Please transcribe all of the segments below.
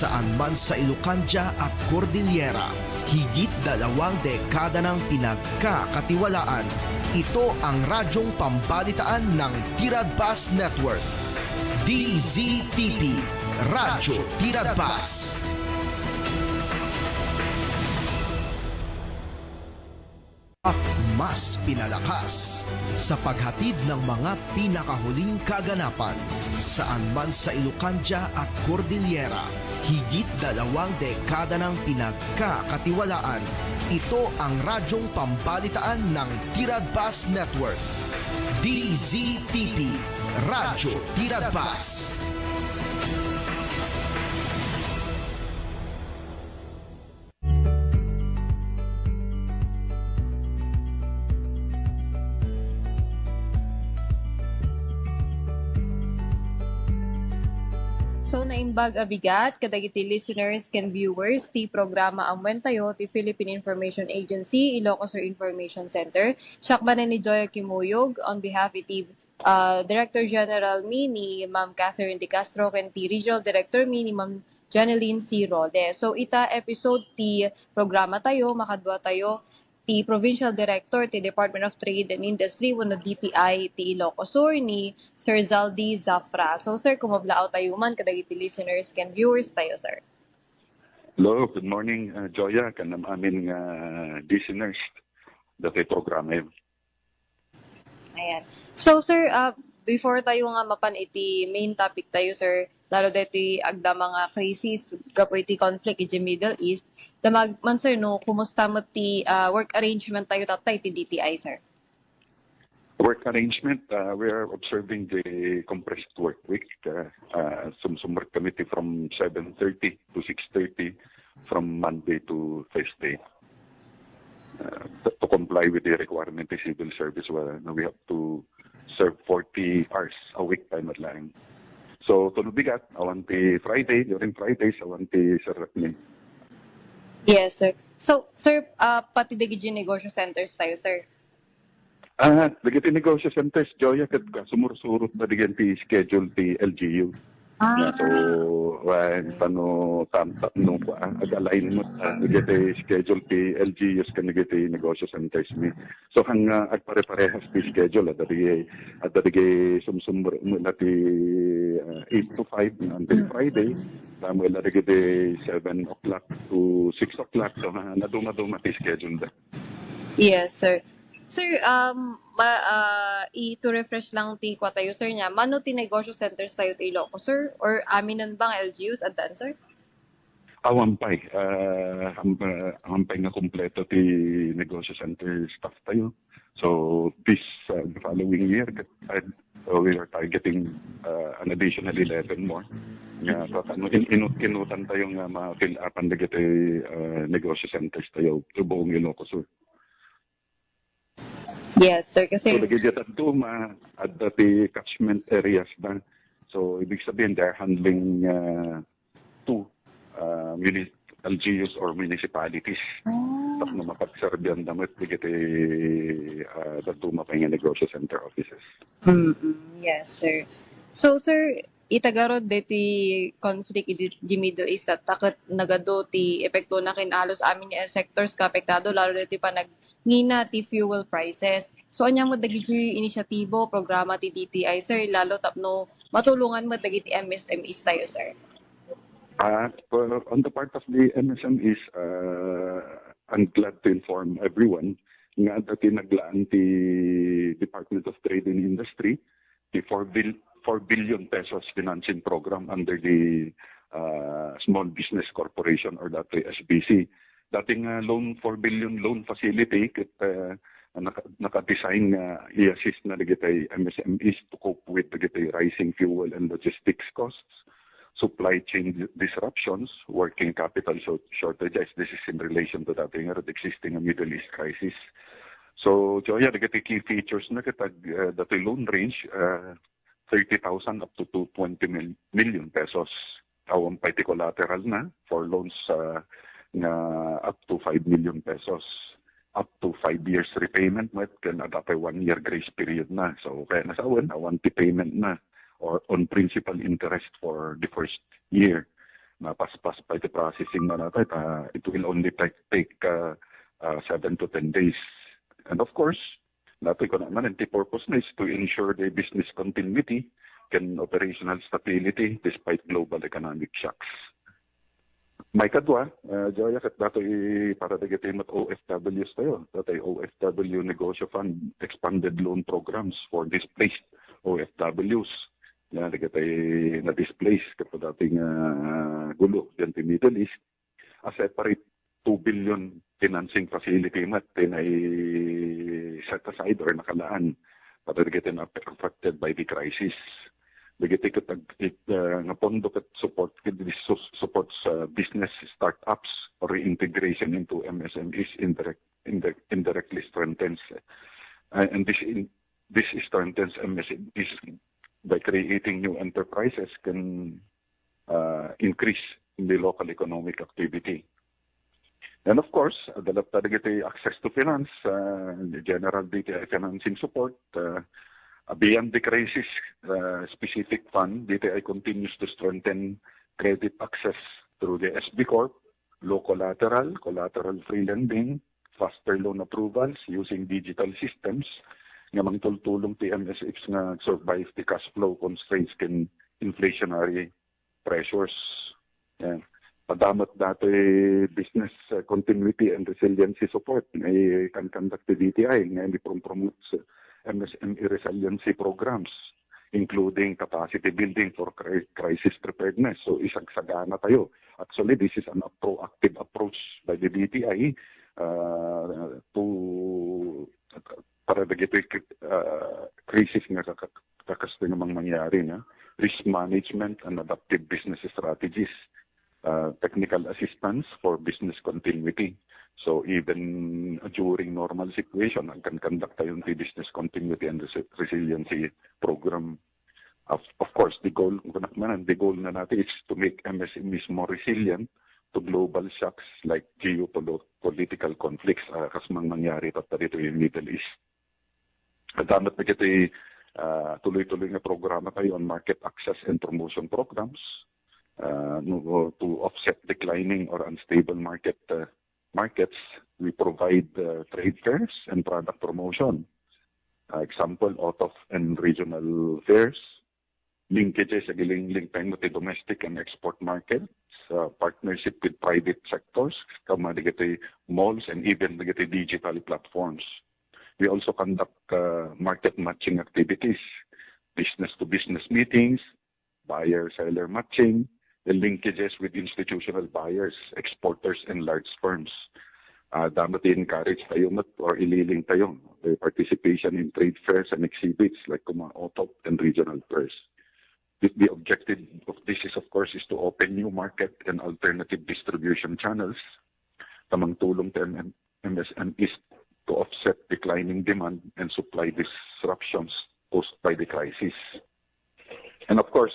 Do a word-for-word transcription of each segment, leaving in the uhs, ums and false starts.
Saan man sa Ilocandia at Cordillera, higit dalawang dekada nang pinagkakatiwalaan. Ito ang radyong pambalitaan ng Tiradbas Network. D Z T P, Radyo Tiradbas. At mas pinalakas sa paghatid ng mga pinakahuling kaganapan. Saan man sa Ilocandia at Cordillera, higit dalawang dekada nang pinagkakatiwalaan. Ito ang radyong pambalitaan ng Tiradbas Network. D Z T P, Radyo Tiradbas. So, naimbag a bigat kadagiti listeners ken viewers ti programa Ammuen Tayo ti Philippine Information Agency, Ilocos Sur Information Center. Siak manen ni Joya Kimuyog on behalf iti, ah, Director General mi ni Ma'am Catherine De Castro ken ti Regional Director mi ni Ma'am Janeline C. Rolle. So, ita episode ti programa tayo, makadua tayo ti Provincial Director ti Department of Trade and Industry wenno D T I ti Ilocos Sur ni Sir Zaldy Zafra. So, sir, kumablaawtayo man kadagiti listeners ken viewers tayo, sir. Hello, good morning, uh, Joya, ken am-amin nga listeners dati programa. Ayan. So, sir, ah, before tayo nga mapan iti main topic tayo, sir, lalo daytoy agdama nga crisis gapu iti conflict iti Middle East, damag man, sir, no, kumusta met ti, ah, work arrangement tayo tapno iti D T I, sir? Work arrangement, uh, we are observing the compressed work week. Uh, uh, sumsumrek kami ti from seven thirty to six thirty from Monday to Thursday. Uh, to, to comply with the requirement of civil service, well, we have to serve forty hours a week time at lang. So, tulo bigat, awan ti Friday, during Fridays, awan ti serrek mi. Yes, sir. So, sir, uh, pati dagiti negosyo centers tayo, sir? Ah, dagiti negosyo centers, Joya, ket sumursurot na dagiti schedule ti L G U. Ah. So, wen, pano tam-, tapno, ah, ag-align met, ah, dagiti schedule ti L G Us ken dagiti negosyo centers mi. So, hang, ah, agpare-parehas ti schedule, adda dagiti, adda dagiti sumsumrek met ti, ah, eight to five until Friday. Tapno adda dagiti seven o'clock to six o'clock. So, ah, naduma-duma ti schedule da. Yes, sir. Sir, um, ma-, ah, i-, to refresh lang ti kua tayo, sir, niya. Mano ti negosyo centers tayo ti Ilocos, sir? Or aminen ba nga L G Us addaan, sir? Awan pay, ah, am-, ah, awan pay nga kompleto ti negosyo center staff tayo. So, this, ah, the following year, ket, ah, so we are targeting, ah, an additional eleven more. Nga, so, ano, in-, inut-inutan tayo nga ma-fill upan dagiti, ah, negosyo centers tayo to buong Ilocos Sur. Yes, sir, kasi so, dagiti dadduma, adda ti catchment areas na. So, ibig sabihin, they are handling, ah, two, ah, muni-, L G Us or municipalities. Ah. Tapno mapagserbian da met dagiti, ah, dadduma pay nga negosyo center offices. Mm-mm. Yes, sir. So, sir, ita garud deti conflict iti, di Middle East, ta ket nagadu ti epektona ken halos amin nga sectors nga apektado, lalo deti panagngina ti fuel prices. So, ania met dagiti inisyatibo, programa ti D T I, sir, lalo tapno matulongan met dagiti M S M Es tayo, sir? Ah, for, on the part of the M S M Es, ah, I'm glad to inform everyone nga adda ti naglaan ti Department of Trade and Industry ti four bil-, four billion pesos financing program under the, ah, Small Business Corporation or dati S B C. Dati nga loan, four billion loan facility, ket, ah, naka-, naka-design nga i-assist na dagiti M S M Es to cope with dagiti rising fuel and logistics costs, supply chain di-, disruptions, working capital short-, shortages. This is in relation to dati nga existing Middle East crisis. So, so, yeah, dagiti key features na ket ag-, ah, dati loan range, ah, thirty thousand up to two twenty mil-, million pesos. Awan pay ti collateral na for loans, ah, nga up to five million pesos, up to five years repayment met, ken adda pay one year grace period na. So, kaya nasawen, awan ti payment na or on principal interest for the first year. mapaspas pa iti processing na natay, ta it will only take, take uh, uh, seven to ten days. And of course, natay ko naman, the purpose na is to ensure the business continuity and operational stability despite global economic shocks. May kadua, uh, Joya, ket datoy para dagiti met O F Ws tayo. Datoy O F W Negosyo Fund, expanded loan programs for displaced O F Ws. Yan, dagiti na-displace ket datoy nga gulo diyan ti Middle East. A separate two billion financing facility met ti nai-set aside or nakalaan para dagiti na affected by the crisis. Dagiti ket ag-, it, uh, nga pondo ket support, ket this sus-, supports uh, business startups or reintegration into M S M Es in direct, in the, indirectly strengthens. Uh, and this in, this strengthens M S M Es by creating new enterprises can uh, increase in the local economic activity. And of course, adda latta dagiti access to finance, uh, general D T I financing support, uh, beyond the crisis uh, specific fund, D T I continues to strengthen credit access through the S B Corp, low collateral, collateral-free lending, faster loan approvals using digital systems nga mangtultulong ti M S Fs nga survive ti cash flow constraints ken inflationary pressures. Yan. Adda met datoy business uh, continuity and resiliency support nga ikan-conduct ti D T I nga iprom-promote M S M E resiliency programs, including capacity building for cri-, crisis preparedness. So, isagsagana tayo. Actually, this is an a-, proactive approach by the D T I uh, to para dagiti uh, crisis nga kaka-, kakastoy nga mangyari, na risk management and adaptive business strategies, uh, technical assistance for business continuity. So even during normal situation, agkan-conduct tayo ti business continuity and resi-, resiliency program. Of, of course, the goal, kunak manan, the goal na natin is to make M S M Es more resilient to global shocks like geopolitical conflicts, uh, kas mang nangyari tatta dito in Middle East. Adda met dagiti uh, tuloy-tuloy nga programa tayo on market access and promotion programs uh, no, to offset declining or unstable market uh, markets. We provide uh, trade fairs and product promotion. Uh, example, O T O F and regional fairs, linkages, agiling-, lingpeng ti domestic and export markets, uh, partnership with private sectors, kama dagiti malls and even dagiti digital platforms. We also conduct uh, market matching activities, business-to-business meetings, buyer-seller matching, the linkages with institutional buyers, exporters, and large firms. Uh, dapat i-encourage tayo met or ililing tayo the participation in trade fairs and exhibits like kuma O T O F and regional fairs. The, the objective of this is, of course, is to open new market and alternative distribution channels. Tamang tulong to M M, M S M Es to offset declining demand and supply disruptions caused by the crisis. And of course,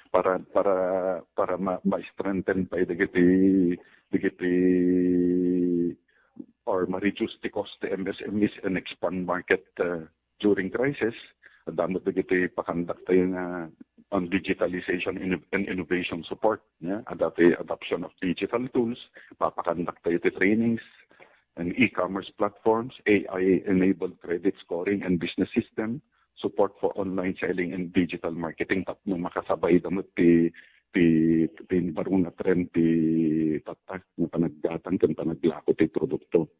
para para para ma- ma-strengthen pa dagiti dagiti or ma-reduce the cost to M S M Es and expand market uh, during crisis, adda met dagiti pakandak tayo nga on digitalization and innovation support, yeah? Adda ti adoption of digital tools, papakandak tayo ti trainings and e-commerce platforms, A I-enabled credit scoring and business system, support for online selling and digital marketing tapno makasabay da met ti ti ti baro nga trend ti tatta nga panaggatang ken panaglako ti produkto.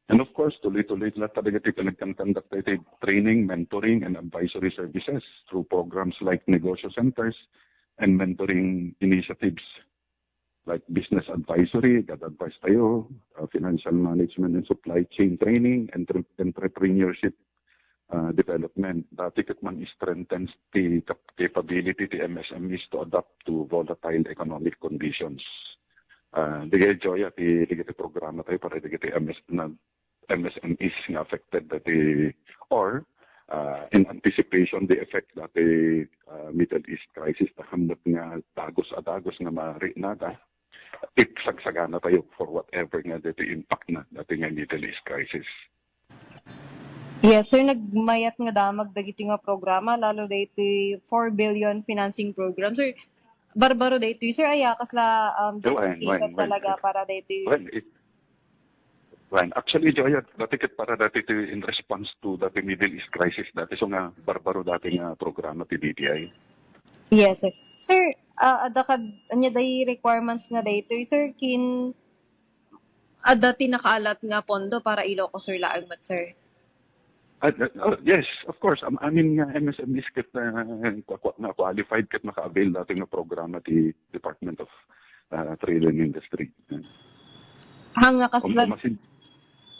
And of course, tuloy-tuloy latta dagiti panagkan-conduct iti training, mentoring, and advisory services through programs like negosyo centers and mentoring initiatives like business advisory, that advice tayo, uh, financial management and supply chain training, entre- entrepreneurship uh, development. Dati ket man strengthens ti cap- capability ti M S M Es to adapt to volatile economic conditions. Uh, digay Joya ti digay ti programa tayo para digay ti M S na M S M Es nga affected dati or uh, in anticipation the effect dati uh, Middle East crisis ta hammet nga dagos a dagos nga marinada, it sagsagana tayo for whatever nga dati impact na dati nga Middle East crisis. Yes, sir, nagmayat nga damag dagiti nga programa, lalo daytoy four billion financing program. Sir, barbaro daytoy, sir, aya kasla, um, Well, well, dedicated well, talaga well. para daytoy. Well, it, well, actually, Joya, dati ket para dati to in response to dati Middle East crisis dati. So nga, barbaro dati nga programa ti B P I. Yes, sir. Sir, ah, adda kad-, anya day requirements na daytoy, sir? Kin-, adda ti nakaalat nga pondo para Ilocos Sur laeng met, sir? Ah, ah, yes, of course. Am-, amin nga M S M Es ket, ah, kwa-, kwa-, nga qualified ket maka-avail dati nga programa ti Department of, ah, Trade and Industry. Hanga Om-, kasla- umasin-,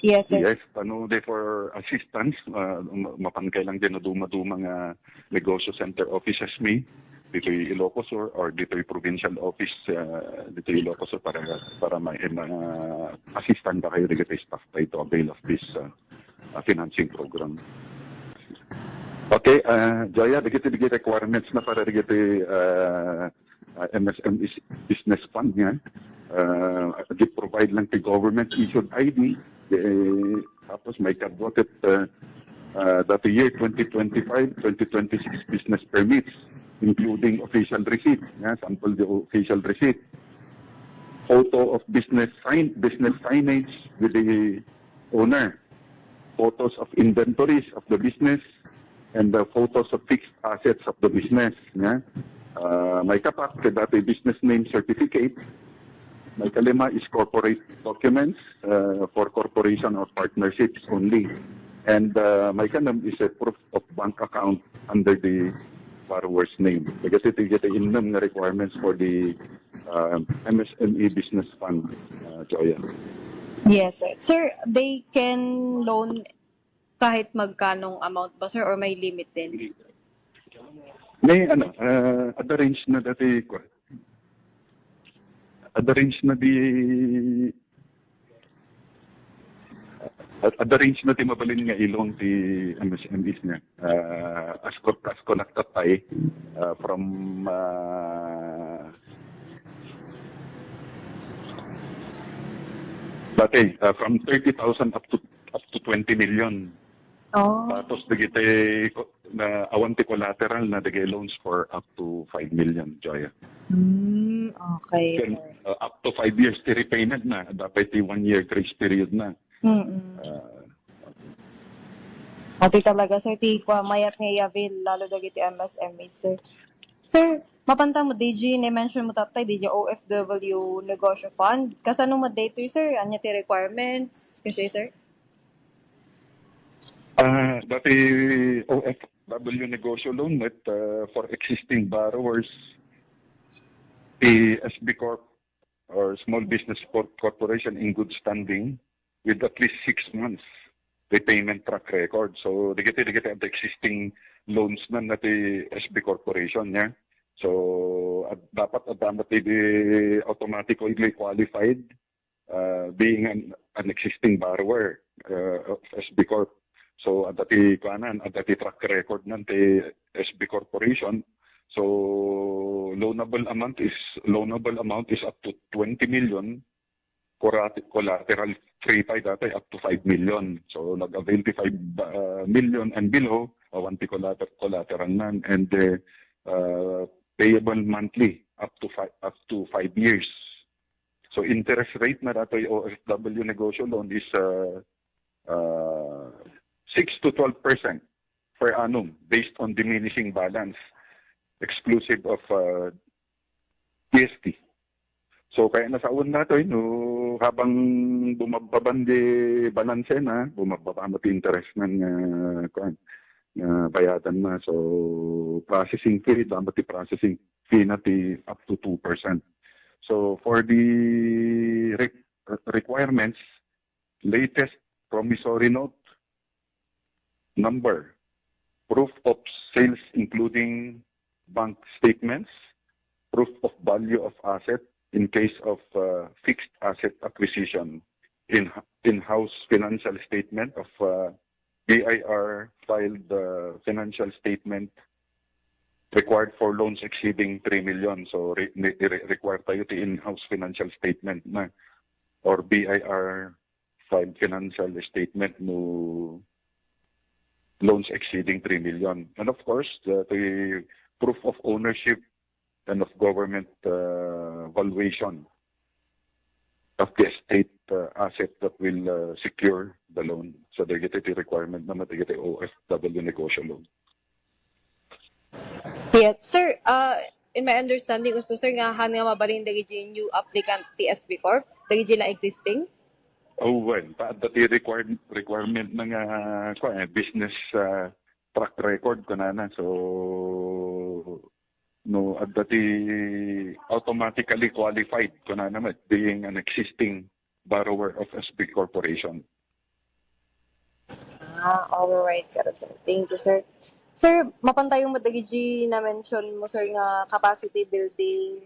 Yes, sir. Yes, ano, they for assistance, ah, ma-, mapan kay lang din duma-duma nga negosyo center offices mi ditoy Ilocos Sur or ditoy provincial office, ah, ditoy Ilocos Sur para, para ma-, ma-assistan da kayo dagiti staff tayo to avail of this, ah, ah, financing program. Okay, ah, Joya, dagiti, dagiti requirements na para dagiti, ah, ah, M S M E Business Fund nga. Ah, di provide lang ti government issued I D, eh, tapos maikadua ket, ah, ah, dati year twenty twenty-five, twenty twenty-six business permits, including official receipt, nga, sample the official receipt. Photo of business sign, business signage with the owner. Photos of inventories of the business, and the photos of fixed assets of the business, nga. Ah, maikapat, ket dati business name certificate. Maikalima is corporate documents, ah, for corporation or partnerships only. And, ah, maikanem is a proof of bank account under the borrower's name. Dagiti, dagiti innem nga requirements for the, ah, M S M E Business Fund, ah, Joya. Yes, sir. Sir, they can loan kahit magkanong amount ba, sir, or may limit din? May, ano, ah, adda range na dati, kwa-, adda range na di, ad-, adda range na ti mabalin nga i-loan ti M S M Es nga. Ah, as ko, as ko nagtatay, ah, from, ah, dati, ah, from thirty thousand up to, up to twenty million. Oh. Tapos dagiti ko-, na awan ti collateral na dagiti loans for up to five million, Joya. Hmm, okay, Then, sir. Uh, up to five years ti repayment na, dapat ti one year grace period na. Mm-mm. Uh, Ati talaga, sir, ti kwa mayat nga i-avail, lalo dagiti M S M Es, sir. Sir, mapanta mo, D J, ni-mention mo tattay, D J O F W Negosyo Fund. Kasano mo daytoy, sir? Anya ti requirements? Kasi, sir? Ah, dati O F W negosyo loan met, ah, for existing borrowers, ti S B Corp or Small Business Corp-, Corporation in good standing with at least six months repayment track record. So, dagiti, dagiti adda existing loans na, na ti S B Corporation, ya. So, ad-, dapat adda met ti automatically qualified uh, being an, an existing borrower, uh, of S B Corp. So, adda ti kuanan, adda ti track record nan ti S B Corporation. So, loanable amount is, loanable amount is up to twenty million, corat-, collateral free pay dati up to five million. So, nag-avail ti five, uh, million and below, awan ti collater-, collateral nan, and, uh, uh, payable monthly up to five, up to five years. So, interest rate na datoy O F W negosyo loan is, uh, uh, six to twelve percent per annum based on diminishing balance, exclusive of, uh, G S T. So, kaya nasaon natoy, no, habang bumababa di balanse na, bumababa mo ti interest ng, uh, kuan, uh, bayadan na. So, processing fee, dapat ti processing fee na ti up to two percent. So, for the re-, requirements, latest promissory note number, proof of sales including bank statements, proof of value of asset in case of, uh, fixed asset acquisition, in, in-house financial statement of, uh, B I R filed, uh, financial statement required for loans exceeding three million. So, re-, re-, re-, require tayo ti in-house financial statement na or B I R filed financial statement no loans exceeding three million. And of course, the, the proof of ownership and of government, uh, valuation of the estate, uh, asset that will, uh, secure the loan. So, dagiti ti requirement naman dagiti O F W negosyo loan. Yes, sir. Uh, in my understanding, gusto, sir, nga han nga mabalin dagiti new applicant ti S B Corp, dagiti na existing? Oh, well, ta adda ti required requirement na nga, kua, eh, business, uh, track record kunana. So, no, adda ti automatically qualified kunana met being an existing borrower of S B Corporation. Ah, all right, Garod, sir. Thank you, sir. Sir, mapan tayo mo dagiti na-mention mo, sir, nga capacity building,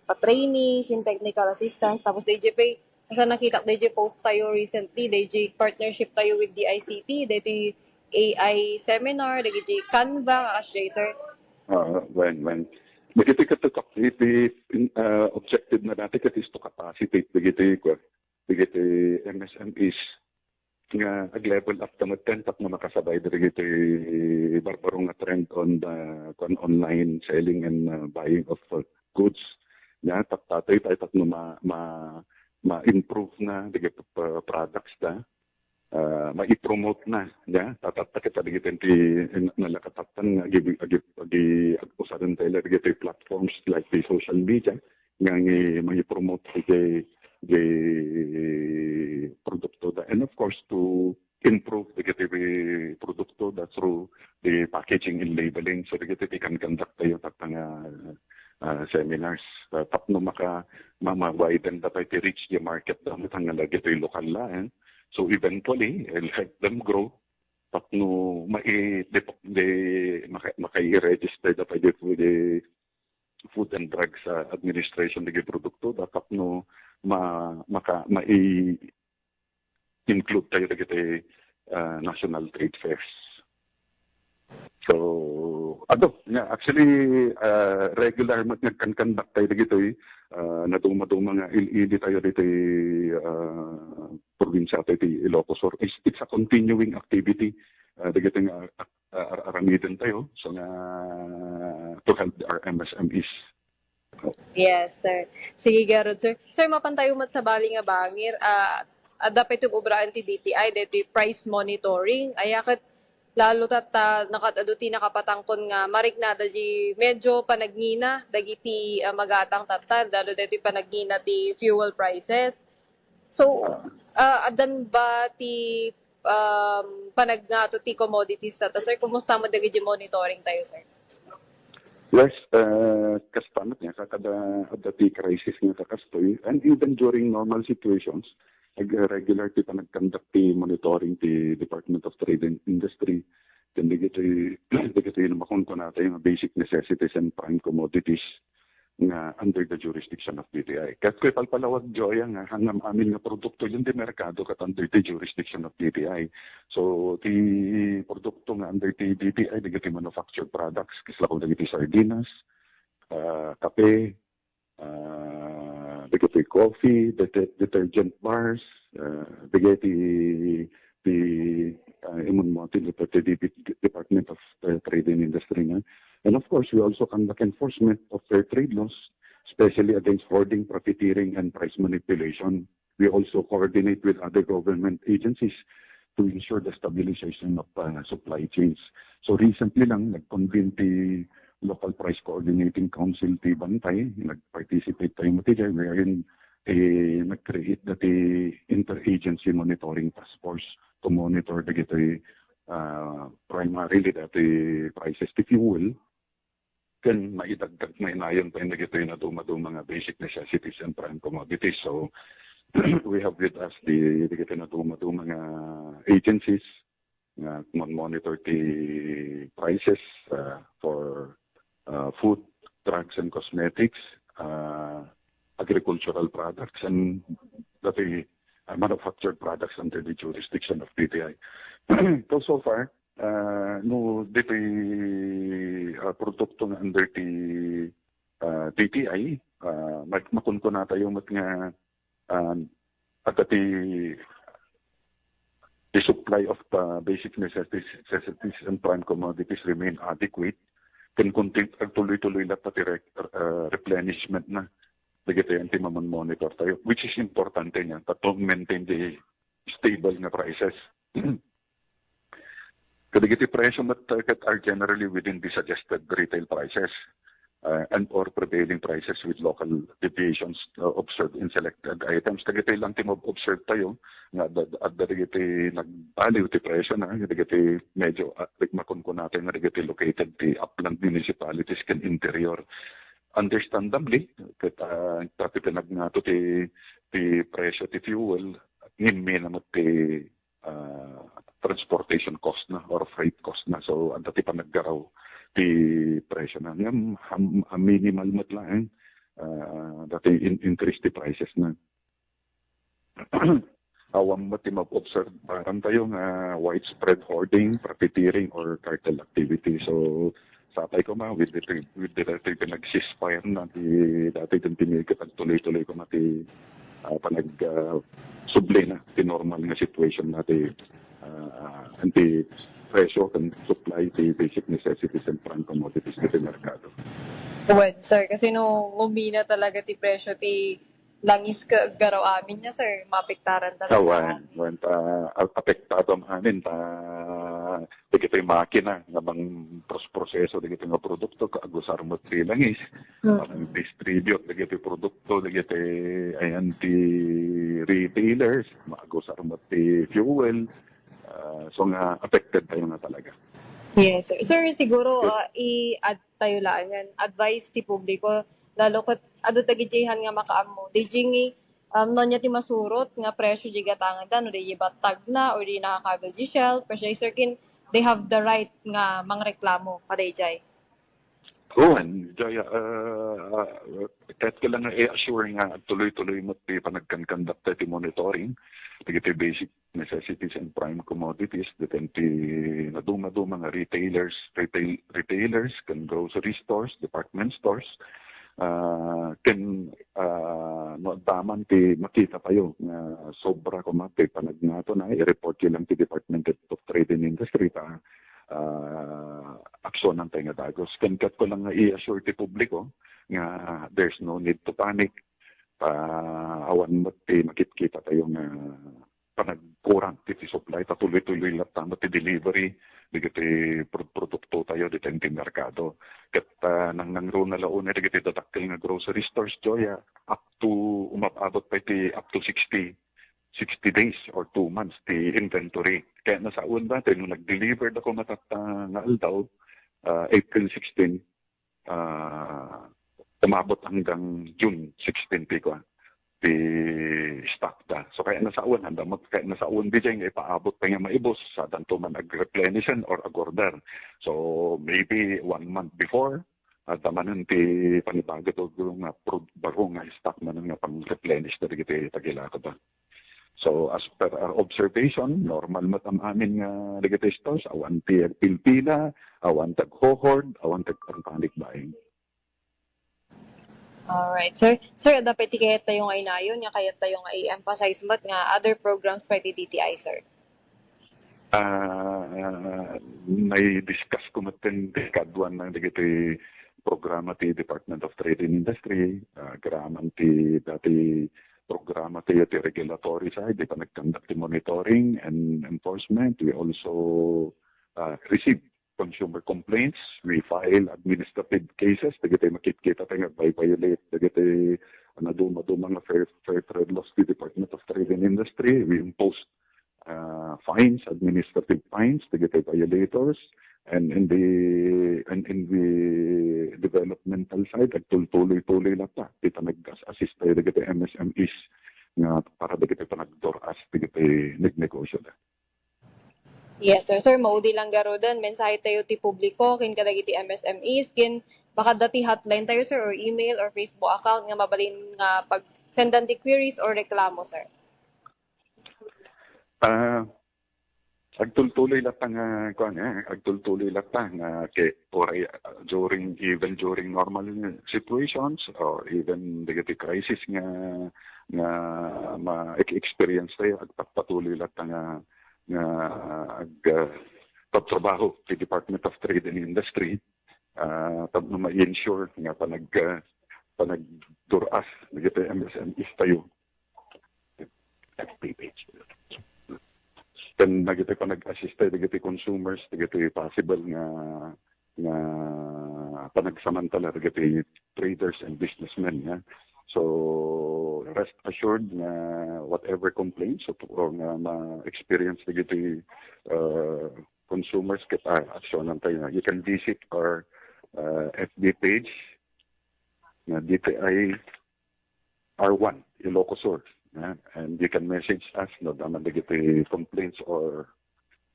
pa-training, in technical assistance, tapos D J P, kasi nakita ko D J post tayo recently, D J partnership tayo with D I C T, dagiti A I seminar, dagiti Canva, kakas, sir. Ah, when, when. Dagiti ket to cap-, iti, in, ah, objective na dati ket is to capacitate dagiti, kua, dagiti M S M Es nga ag-level up ta metten tapno makasabay dagiti barbaro nga trend on the, kuan, online selling and, uh, buying of, uh, goods. Ya, tapno, tapno ma, ma, ma-improve na dagiti p-, products da. Ah, ma-promote na, ya. Tatattakit dagiti ti nalakatatan nga agi, agi, agi, ag-usaren tayo dagiti platforms like the social media nga, nga ma-promote dagiti, dagiti produkto da. And of course, to improve dagiti produkto da through the packaging and labeling. So, dagiti ti kan-conduct tayo tatta nga, ah, seminars. Ah, tapno maka-, ma-, ma-widen da pay ti reach the market da, nga dagiti lokal laeng. So, eventually, it'll help them grow. Tapno mai-, di, di, maka-, makai-register da pay di, di Food and Drugs, ah, Administration dagiti produkto da tapno ma-, maka-, mai-include tayo dagiti, ah, national trade fairs. So, adu, nga, actually, ah, regular met nga kan-conduct tayo dagitoy, ah, naduma-duma nga il-ili tayo ditoy, ah, probinsya tayo ti Ilocos Sur. It's, it's a continuing activity, ah, dagiti nga, ah, ar-, aramiden tayo, so nga to help our M S M Es. Yes, sir. Sige, garud, sir. Sir, mapan tayo met sabali nga bangir, ah, adda pay ti obraan ti D T I, daytoy price monitoring. Aya ket lalo tatta, nakat-adu ti nakapatangkon nga mariknada di medyo panagngina dagiti, ah, magatang tatta, lalo daytoy panagngina ti fuel prices. So, ah, addan ba ti, um, panagngato ti commodities tatta, sir? Kumusta met dagiti monitoring tayo, sir? Yes, uh, kasta met nga, kada adda ti crisis nga kakastoy, and even during normal situations, ag-, regular ti panagconduct ti monitoring ti Department of Trade and Industry, then dagiti, dagiti makunkuna tayo nga basic necessities and prime commodities nga under the jurisdiction of D T I. Ket ko ipalpalawag, Joya, nga han nga amin nga produkto diay merkado ket under the jurisdiction of D T I. So, ti produkto nga under ti D T I, dagiti manufactured products, kasla ko dagiti sardinas, ah, kape, ah, dagiti coffee, dete-, detergent bars, ah, dagiti, ti, ah, imun mo, ti, ti, ti Department of, uh, Trade and Industry nga. And of course, we also conduct enforcement of fair trade laws, especially against hoarding, profiteering, and price manipulation. We also coordinate with other government agencies to ensure the stabilization of, uh, supply chains. So recently lang, nag-convene ti Local Price Coordinating Council ti Bantay. Nag-participate tayo met idiay, wherein, eh, nag-create da ti interagency monitoring task force to monitor dagiti, uh, primarily dagiti prices ti fuel. Ken maidagdag, mainayon pay dagiti naduma-duma nga basic necessities and prime commodities. So, we have with us the, dagiti naduma-duma nga agencies nga mon-monitor ti prices, uh, for, uh, food, drugs and cosmetics, uh, agricultural products, and dagiti, uh, manufactured products under the jurisdiction of D T I. So, so far, ah, no, ditoy, ah, produkto nga under ti, ah, D T I, ah, mak-, makunkuna tayo met nga, ah, adda ti, the supply of, ah, basic necessities, necessities and prime commodities remain adequate. ken contin-, agtuloy-tuloy latta ti rec-, ah, replenishment na. Dagiti ayan ti mamon-monitor tayo, which is importante niya, ta to maintain the stable nga prices. Kadagiti presyo met, uh, ket are generally within the suggested retail prices, uh, and or prevailing prices with local deviations, uh, observed in selected items. Dagiti lang ti ma-observe tayo nga ad-, adda dagiti nagbaliw ti presyo na, dagiti medyo, uh, makunkunatay nga dagiti located ti upland municipalities ken interior. Understandably, ket, uh, tapno pinagngato ti, ti presyo ti fuel, ngimmi na met ti ah, transportation cost na or freight cost na. So, adda ti panaggaraw ti presyo na. Ngem, ham-, ham-, minimal met laeng, ah, dati in-, increase ti prices na. Awan met ti ma-observe, parang tayo nga widespread hoarding, profiteering, or cartel activity. So, sapay koma, with the, with the, the pinag-ceasefire na, ti, dati din tinigit, agtuloy-tuloy koma ti, ah, panag, ah, subli na, ti normal nga situation na ti, ah, ti presyo ken supply ti basic necessities and prime commodities ditoy merkado. Well, sir, kasi no ngumina talaga ti presyo ti langis ket garaw amin niya, sir, maapektaran talaga. Awan, amin. Wen, ta, a-, apektado amin, ta, dagitoy makina nga mangpros-proseso dagitoy nga produkto, kaagusar met ti langis. Mm. Ang distribute dagitoy produkto, dagitoy, ayan, ti retailers, maagusar met ti fuel. Ah, so nga, affected tayo nga talaga. Yes, sir. Sir, siguro, Yes. ah, i-add tayo lang nga advice ti publiko, lalo ket adu dagiti han nga makaammo. Dayjay, um, no ania ti masurot nga presyo di gatanganda, no di battag na or di nakakabil di shelf, presyo, sir, ken they have the right nga mangreklamo kadayjay. Kuan, Jaya, ah, ah, ket kailangan i-assure nga tuloy-tuloy met ti panagkan-conduct ti monitoring dagiti basic necessities and prime commodities, dagiti naduma-duma nga retailers, retail, retailers, ken grocery stores, department stores, ah, ken, ah, no adda man ti makita tayo nga sobra koma ti panagngato na, i-report lang ti Department of Trade and Industry ta, ah, aksyonan tayo nga dagos. Ken ket ko lang nga i-assure ti publiko nga there's no need to panic. Ah, awan met ti makitkita tayo nga panagkurang ti, ti supply, ta tuloy-tuloy latta met ti delivery dagiti pro-, produkto tayo ditoy ti merkado. Ket, ah, nangnangruna la unay dagiti dadakkel nga grocery stores, Joya, up to, umab-abot pa iti up to sixty, sixty days or two months ti inventory. Kaya nasaon da, tayo no nag-deliver da koma tatta nga aldaw, ah, April sixteen, ah, umabot hanggang June sixteen ti kua, ti stock da. So, kaya nasaon, handa mo, kaya nasaon di dyan nga ipaabot pa nga maibos, sa danto man ag-replenishen or ag-order. So, maybe one month before, at manen ti panibago nga pro-, baro nga stock manen nga pang-replenish da dagiti tagilako da. So, as per our observation, normal met am-amin nga dagiti stores, awan ti agpilpila, awan ti aghohord, awan ti agpanic buying. Alright, sir. Sir, adda pay ti kayat tayo nga inayon, nga kayat tayo nga i-emphasize met nga other programs pay ti D T I, sir? Ah, nai-discuss ko met ken ti kaduan na dagiti programa ti Department of Trade and Industry, ah, agraman ti dati programa ti, ti regulatory side, di panagkandak ti monitoring and enforcement. We also, ah, receive consumer complaints. We file administrative cases, dagiti makitkita tayo nga vi-, violate dagiti, ah, naduma-duma nga fair, fair trade laws ti Department of Trade and Industry. We impose, ah, fines, administrative fines, dagiti violators. And in the, and in the developmental side, agtultuloy-tuloy latta ti panag-assist tayo dagiti M S M Es nga para dagiti panagdur-as dagiti nagnegosyo da. Yes, sir. Sir, maudi lang garuden, mensahe tayo ti publiko ken kadagiti M S M Es, ken baka adda ti hotline tayo, sir, or email or Facebook account nga mabalin nga pag-sendan ti queries or reklamo, sir. Ah, agtultuloy latta nga, kuan, eh, agtultuloy latta nga ke-, uray, ah, during, even during normal situations or even dagiti crisis nga, nga ma-, ek-, experience tayo, agpatpatuloy latta nga, nga ag-, ah, pagtrabaho ti Department of Trade and Industry. ah, tapno ma-ensure nga panag-, ah, panagdur-as dagiti M S M Es tayo. F B page. Ken dagiti panag-assist tayo dagiti consumers, dagiti possible nga, nga panagsamantala dagiti traders and businessmen, ya. So, rest assured nga whatever complaints o, o nga ma-experience dagiti, uh, consumers, ket, ah, aksyonan tayo. You can visit our, uh, F B page nga D T I R one, Ilocos Sur, eh, and you can message us, no, adda man dagiti complaints or,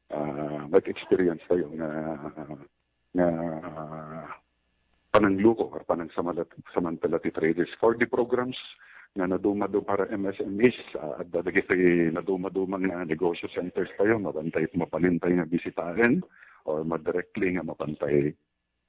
ah, nag-experience tayo nga, nga panangluko or panangsamantala ti traders. For the programs nga naduma-duma para M S M Es, ah, adda dagiti naduma-duma nga negosyo centers tayo, mabantay, mabalin tayo nga bisitaen or ma-directly nga mabantay,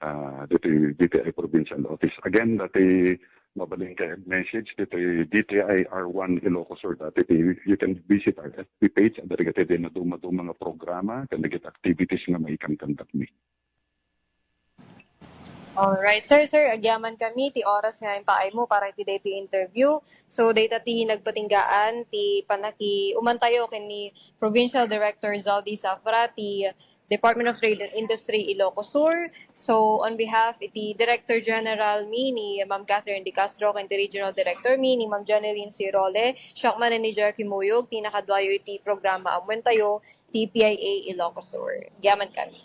ah, ditoy D T I Provincial Office. Again, dati mabalin kayo message ditoy D T I R one Ilocos Sur dati. You can visit our F B page. Adda dagiti naduma-duma nga programa ken dagiti activities nga maikan-conduct mi. Alright, sir, sir, agyaman kami ti oras nga impaaymo para iti daytoy interview. So, dayta ti nagpatinggaan ti panakiumantayo ken ni Provincial Director Zaldy Zafra ti Department of Trade and Industry, Ilocos Sur. So, on behalf iti Director General mi ni Ma'am Catherine De Castro ken ti Regional Director mi ni Ma'am Janeline Sirole, siak manen ni Jerky Muyog ti nakaduayo iti programa Amuen Tayo ti P I A Ilocos Sur. Agyaman kami.